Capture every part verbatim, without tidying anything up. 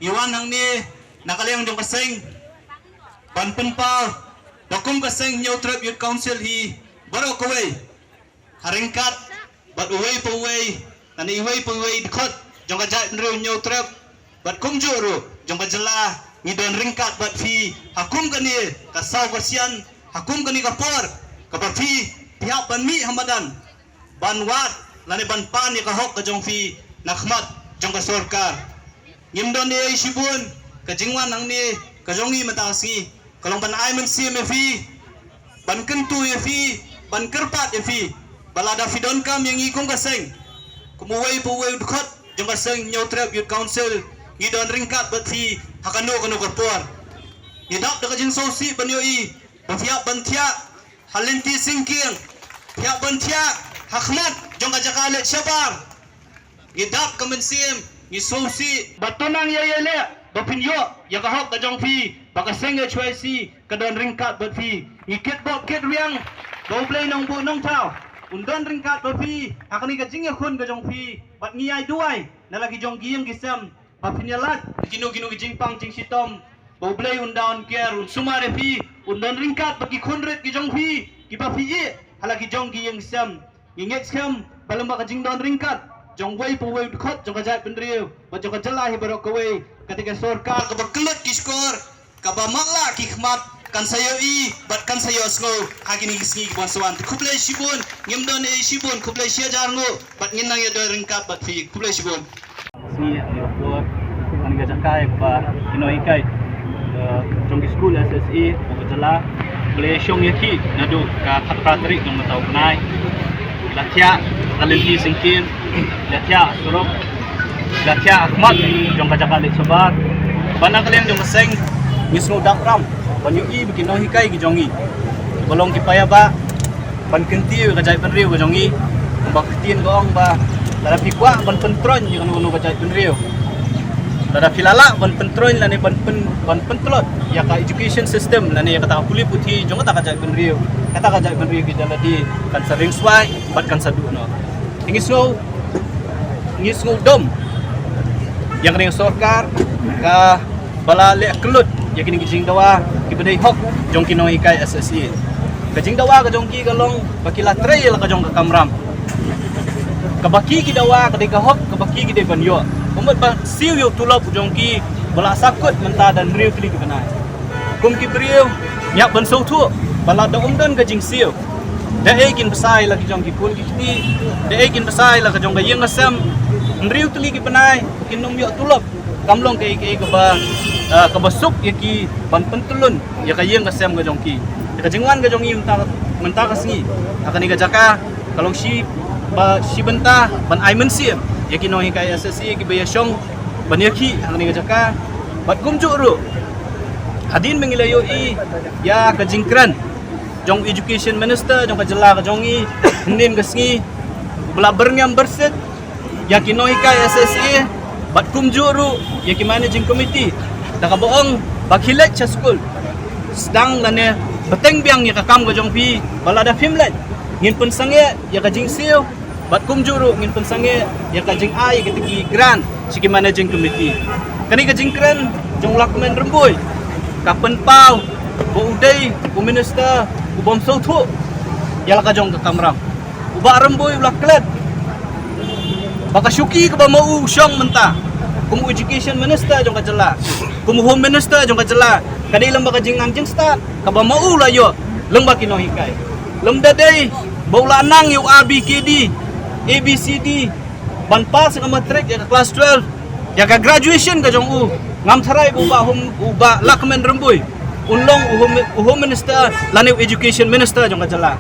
Ngi wan hangne na ka liang jong ka seng ban pynpaw ba kum ka seng Hynñiewtrep Youth Council hi baroh kawei ha ryngkat bad uwei pa uwei, lane iwei pa iwei dkhot jong ka jaitbynriew Hynñiewtrep bad kumjuh ruh jong ka jylla, ngi don ryngkat bad phi ha kum kane ka saw ka sian, ha kum kane ka por kaba phi, phi hap ban mih ha madan ban wad lane ban pan ïa ka hok ka jong phi na khmat jong ka sorkar. Ngim don ei shibun, ka jingwan hangne ka jong ngi mynta ka sngi ka long ban ai mynsiem ïa phi, ban kyntu ïa phi, ban kyrpad ïa phi ba lada phi donkam ïa ngi kum ka seng, kum uwei pa uwei u dkhot jong ka seng Hynñiewtrep Youth Council, ngi don ryngkat bad phi ha kano kano ka por. Ngi dap da ka jingsngewsih ban ïohi ba phi hap ban thiah ha lynti syngkien, phi hap ban thiah ha khmat jong ka jaka leit shabar. Ngi dap ka mynsiem, ngi sngewsih ba to nang ïa ïaleh ba phin ïoh ïa ka hok ka jong phi, ba ka seng H Y C ka don ryngkat bad phi. Ngi kit bok kit riang ba U Blei Nongbuh Nongthaw un don ryngkat bad phi ha kane ka jingïakhun ka jong phi, bad ngi ai duwai na la ki jong ki ïing ki sem ba phin ïalait kino kino ki jingpang jingshitom, ba U Blei un da un kiar, un sumar ïa phi, un don ryngkat bad ki khun rit ki jong phi kiba phi ïeh ha la ki jong ki ïing sem. Ngi ngeit skhem ba lyngba ka jingdon ryngkat jong uwei pa uwei u dkhot jong ka jaitbynriew bad jong ka jylla hi baroh kawei, kata ka sorkar kaba kyllut ki shkor, kaba matlah ki khmat, kan sa ïohi bad kan sa ïohsngew ha kine ki sngi kiban sa wan. Te khublei shibun, ngim don ei shibun, khublei shi hajar nguh bad ngin nang ïadon ryngkat bad phi. Khublei shibun. Sngi ïa por, kane ka jaka ïa kaba ki nonghikai, eh, jong ki skul S S A jong ka jylla ba la ïashong ïa ki naduh ka khatphra tarik jong mynta u bnai. La thiah ka lynti syngkien, la thiah surok, la thiah khmat jong ka jaka leit shabar. Ba na ka liang jong ka seng ngi sngewdap ram ban ïohi ba ki nonghikai ki jong ngi ba long ki paidbah ban kyntiew ïa ka jaitbynriew ka jong ngi. Kumba ka ktien ka ong ba lada phi kwah ban pyntroiñ ïa kano kano ka jaitbynriew, lada phi lah lah ban pyntroiñ lane ban pyn, ban pyntlot ïa ka education system lane ïa kata ka pule puthi jong kata ka jaitbynriew, kata ka jaitbynriew ki jong lade kan sa ringswai bad kan sa duh noh. Ngi sngew, ngi sngewdom ïa kane ka sorkar kaba la leh kyllut ïa kine ki jingdawa kiba dei hok jong ki nonghikai S S A. Ka jingdawa ka jong ki ka long ba ki la trei ïa la ka jong ka kamram, kaba ki ki dawa ka dei ka hok kaba ki ki dei ban ïoh. Kumba ba siew ïa u tulop u jong ki ba la sakut mynta da hynriew tylli ki bnai. Kum ki briew ngi hap ban sngewthuh ba lada ym don ka jingsiew, da ei kin bsa ïa la ki jong ki khun ki kti, da ei kin bsa ïa la ka jong ka ïing ka sem. Hynriew tylli ki bnai kin ym ïoh tulop kam long kaei kaei kaba, ah, kaba suk ïa ki ban pyntyllun ïa ka ïing ka sem ka jong ki. Ïa ka jingwan ka jong ngi mynta, mynta ka sngi ha kane ka jaka ka long shi ba, shi bynta ban ai mynsiem ïa ki nonghikai S S A kiba ïashong ban ïakhih ha kane ka jaka. Bad kumjuh ruh hadien ba ngi la ïohi ïa ka jingkren jong Education Minister jong ka jylla ka jong ngi hynnin ka sngi, ba la byrngem byrsit ïa ki nonghikai S S A bad kumjuh ruh ïa ki managing committee da kaba ong ba khie leit sha skul sdang lane bteng biang ïa ka kam ka jong phi, ba lada phim leit ngin pynsangeh ïa ka jingsiew, bad kumjuh ruh ngin pynsangeh ïa ka jingai ïa kita ki grant sha ki managing committee. Kane ka jingkren jong u Lahkmen Rymbui ka pynpaw ba u dei u minister u bym sngewthuh ïa la ka jong ka kamram. U Bah Rymbui u la klet ba ka shuki kaba ma u shong mynta kum u Education Minister jong ka jylla, kum u Home Minister jong ka jylla, ka dei lyngba ka jingnang jingstad kaba ma u la ïoh lyngba ki nonghikai. Lymda dei ba u la nang ïa u A B K D, A B C D, ban pass ïa ka matric, ïa ka class twelve, ïa ka graduation ka jong u, ngam tharai ba u Bah Home, u Bah Lahkmen Rymbui un long u Home, u Home Minister lane u Education Minister jong ka jylla.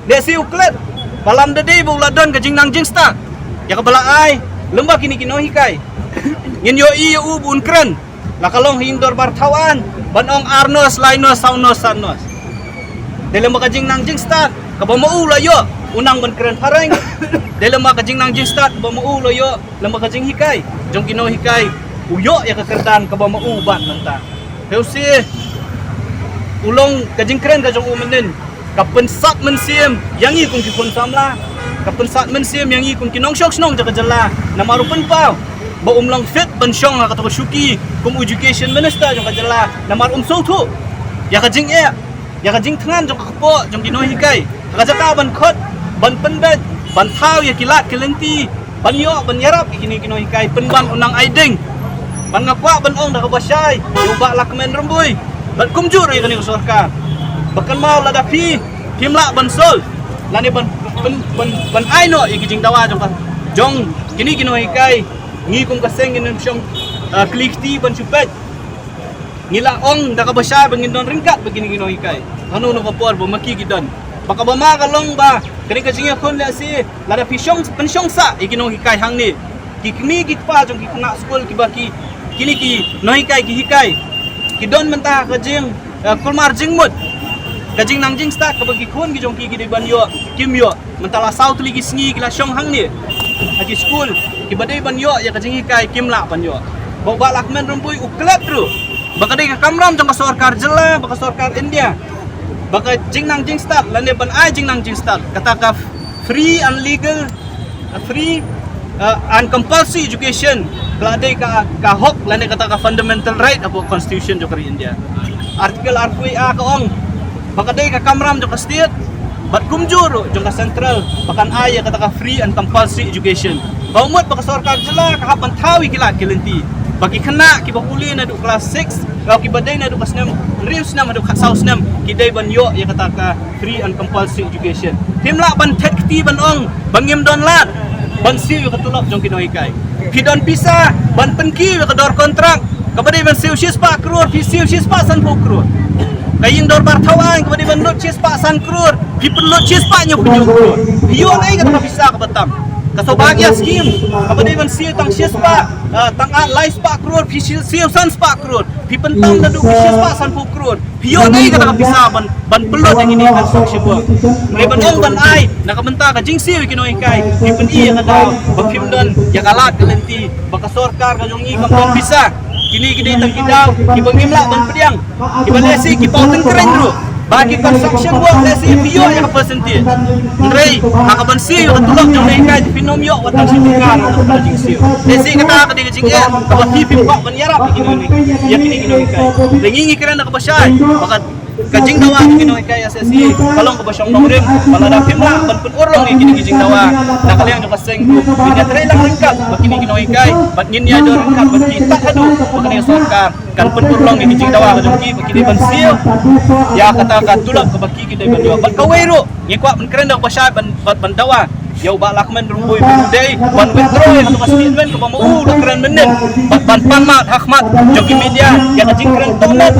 Lehse u klet ba lymda dei ba u la don ka jingnang jingstad ïa kaba la ai lyngba kine ki nonghikai, ngin ïohi ïa u ba un kren la ka long ha ïing dorbar thaw aiñ ban ong ar nos, lai nos, saw nos, san nos. Dei lyngba ka jingnang jingstad kaba ma u la ïoh u nang ban kren phareng. Dei lyngba ka jingnang jingstad kaba ma u la ïoh lyngba ka jinghikai jong ki nonghikai u ïoh ïa ka kyrdan kaba ma u bat mynta. Te u si u long ka jingkren ka jong u mynnin ka pynsat mynsiem ïa ngi kum ki khun samla, ka pynsat mynsiem ïa ngi kum ki nongshong shnong jong ka jylla. Namar u pynpaw ba um long fit ban shong ha kato ka shuki kum u education minister jong ka jylla, namar um sngewthuh ïa ka jingeh, ïa ka jingthngan jong ka kpoh jong ki nonghikai. Ha ka jaka ban khot, ban pynbeit, ban thaw ïa ki lad ki lynti, ban ïoh ban ïarap ïa kine ki nonghikai, pynban u nang ai ding. Ban nga kwah ban ong da kaba shai ïa u Bah Lahkmen Rymbui bad kumjuh ruh ïa kane ka sorkar, ba kynmaw lada phi phim lah ban solve lane ban, ban, ban, ban ai noh ïa ki jingdawa jong ka, jong kine ki nonghikai, ngi kum ka seng ngin ym shong, ah, kli kti ban shu peit. Ngi la ong da kaba shai ba ngin don ryngkat bad kine ki nonghikai hano hano ka por ba ma ki ki don. Ba kaba ma ka long ba kane ka jingïakhun lehse lada phi shong, pynshong sah ïa ki nonghikai hangne, ki kmie ki kpa jong ki khynnah skul kiba ki, kine ki nonghikai ki hikai, ki don mynta ka jing, eh, kulmar jingmut, ka jingnang jingstad kaba ki khun ki jong ki ki dei ban ïoh, kim ïoh. Mynta la saw tylli ki sngi ki la shong hangne ha ki skul, kiba dei ban ïoh ïa ka jinghikai, kim lah ban ïoh. Ba u Bah Lahkmen Rymbui u klet ruh ba ka dei ka kamram jong ka sorkar jylla bad ka sorkar India ba ka jingnang jingstad lane ban ai jingnang jingstad, kata ka free and legal, free, uh, and compulsory education, ka la dei ka, ka hok lane kata ka fundamental right hapoh constitution jong ka ri India. Article arphew A ka ong ba ka dei ka kamram jong ka state bad kumjuh ruh jong ka central ba kan ai ïa kata ka free and compulsory education. Ba mut ba ka sorkar jylla ka hap ban thaw ïa ki lad ki lynti ba ki khynnah kiba pule naduh class six, ba kiba dei naduh ka snem hynriew snem haduh khatsaw snem, ki dei ban ïoh ïa kata ka free and compulsory education. Phim lah ban thet kti ban ong ba ngim don lad ban siew ïa ka tulop jong ki nonghikai. Phi don pisa ban pynkiew ïa ka dor kontrak kaba dei ban siew shispah klur, phi siew shispah sanphew klur. Ka ïing dorbar thaw aiñ kaba dei ban lut shispah san klur, phi pynlut shispah hynñiewphew klur. Phi ïoh naei kata ka pisa kaba tam? Ka Saubhagya scheme kaba dei ban siew tang shispah, ah, tang, ah, laispah klur, phi siew, siew sanspah klur. Phi pyntam naduh phi shispah sanphew klur. Phi ïoh naei kata ka pisa ban, ban pynlut ïa kine ki construction work? Hynrei ban ong ban ai na ka bynta ka jingsiew ïa ki nonghikai, phi pyni ïa ka daw ba phim don ïa ka lad ka lynti, ba ka sorkar ka jong ngi kam don pisa. Kine ki dei tang ki daw kiba ngim lah ban pdiang, kiba lehse ki paw tyngkreiñ ruh ba ki construction work lehse phi ïoh ïa ka percentage. Hynrei ha kaban siew ïa ka tulop jong ki nonghikai phin ym ïoh wat tang shi tyngka ruh na ka bynta jingsiew. Lehse kata ka dei ka jingeh kaba phi phim kwah ban ïarap ïa kine ki nonghikai. Te ngi ngi kren da kaba shai ba ka, ka jingdawa jong ki nonghikai S S A ka long kaba shong nongrim, ba lada phim lah ban pynurlong ïa kine ki jingdawa na ka liang jong ka seng ruh, ngin ïatreilang ryngkat bad kine ki nonghikai bad ngin ïadon ryngkat bad ki tad haduh ba kane ka sorkar kan pynurlong ïa ki jingdawa ka jong ki ba ki dei ban siew ïa kata ka tulop kaba ki, ki dei ban ïoh. Bad kawei ruh ngi kwah ban kren da kaba shai ban, ban, ban dawa ïa u Bah Lahkmen Rymbui ba u dei ban withdraw ïa kata ka statement kaba ma u u la kren mynnin, bad ban pan map ha khmat jong ki media ïa ka jingkren tohmet,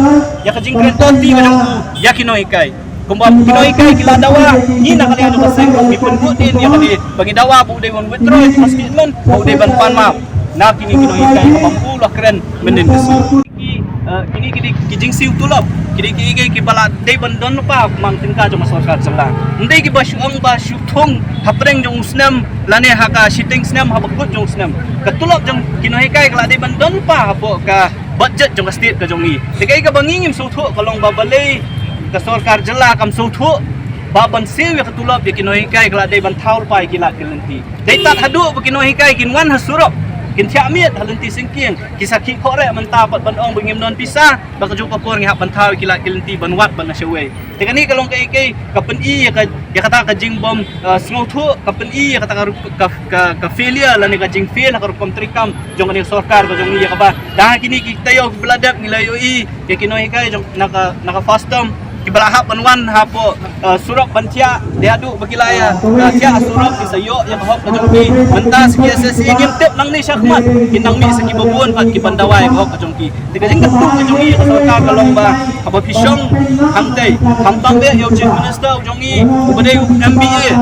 ïa ka jingkren tohti ka jong u ïa ki nonghikai. Kumba ki nonghikai ki la dawa, ngi na ka liang jong ka seng ngi pynbud ïa kane ba ngi dawa ba u dei ban withdraw ïa kata ka statement, ba u dei ban pan map na kine ki nonghikai kaba ma u la kren mynnin ka sngi. Ki, eh, kine ki dei ki jingsiew tulop, ki dei kiei kiei kiba la dei ban don lypa ha ka tyngka jong ka sorkar jylla. Ym dei kiba shu ong ba shu thung hapdeng jong u snem lane ha ka shiteng snem, haba kut jong u snem. Ka tulop jong ki nonghikai ka la dei ban don lypa hapoh ka budget jong ka state ka jong ngi. Te kaei kaba ngi ngim sngewthuh ka long ba balei ka sorkar jylla kam sngewthuh ba ban siew ïa ka tulop ïa ki nonghikai ka la dei ban thaw lypa ïa ki lad ki lynti. Dei tad haduh ba ki nonghikai kin wan ha surok, kin thiah miet ha lynti syngkien, ki sakhi khohreh mynta pat ban ong ba ngim don pisa, ba kajuh ka por ngi hap ban thaw ïa ki lad ki lynti ban wad ban na shawei. Te kane ka long kaei kaei ka pyni ïa ka, ïa kata ka jingbym, ah, sngewthuh, ka pyni ïa kata ka rup-, ka, ka, ka failure lane ka jingfail ha ka rukom treikam jong kane ka sorkar ka jong ngi ïa kaba dang ha kine ki taïew kiba la dep ngi la ïohi ïa ki nonghikai jong na ka, na ka FAST term kiba la hap ban wan hapoh, eh, surok ban thiah, dei haduh ba ki la ïa, eh, thiah surok ki sa ïoh ïa ka hok ka jong ki. Mynta sa ki S S A ngim tip nangne shakhmat kin nang mih sa kiba bun pat ki ban dawa ïa ka hok ka jong ki. Te ka jingkyntu ka jong ngi ïa ka sorkar ka long ba haba phi shong hangtei, khamtam beit ïa u Chief Minister u jong ngi uba dei u M B A.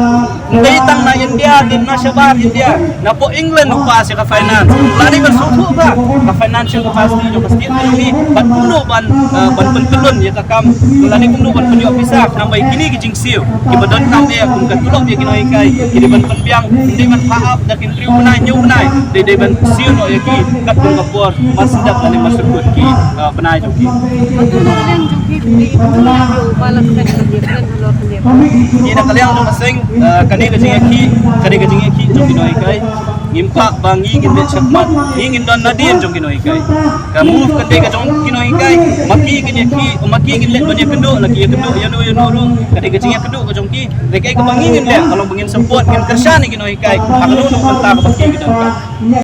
Ym dei tang na India, dei na shabar India, na poh England u pass ïa ka finance. La dei ban sngewthuh ba ka financial capacity jong ka state ka jong ngi, bad kumno ban, eh, ban pyntyllun ïa ka kam, la dei kumno ban pynïoh pisa, namar ba kine ki jingsiew kiba donkam eh kum ka tulop ïa ki nonghikai, ki dei ban pynbiang, ym dei ban phah ap da ki hynriew bnai, hynñiew bnai, dei, dei ban siew noh ïa ki katkum ka por, mar sdang lane mar sdang ki, eh, bnai jong ki. Hato na ka liang jong phi phi ïohi ba la spend ka jingkren halor kane? Ngi na ka liang jong ka seng, eh, kane ka jingïakhih, kane ka jingïakhih jong ki nonghikai. Ngim phah ba ngi ngin leit shakhmat, ngi ngin don nadien jong ki nonghikai. Ka move kan dei ka jong ki nonghikai, ma ki ngin ïa ki, ma ki ngin leit ban ïakynduh, la ki ïakynduh ïano ïano ruh, ka dei ka jingïakynduh ka jong ki. Dei kaei kaba ngi ngin leh, ka long ba ngin support, ngin kyrshan ïa ki nonghikai ha kano kano ka bynta kaba ki ki donkam.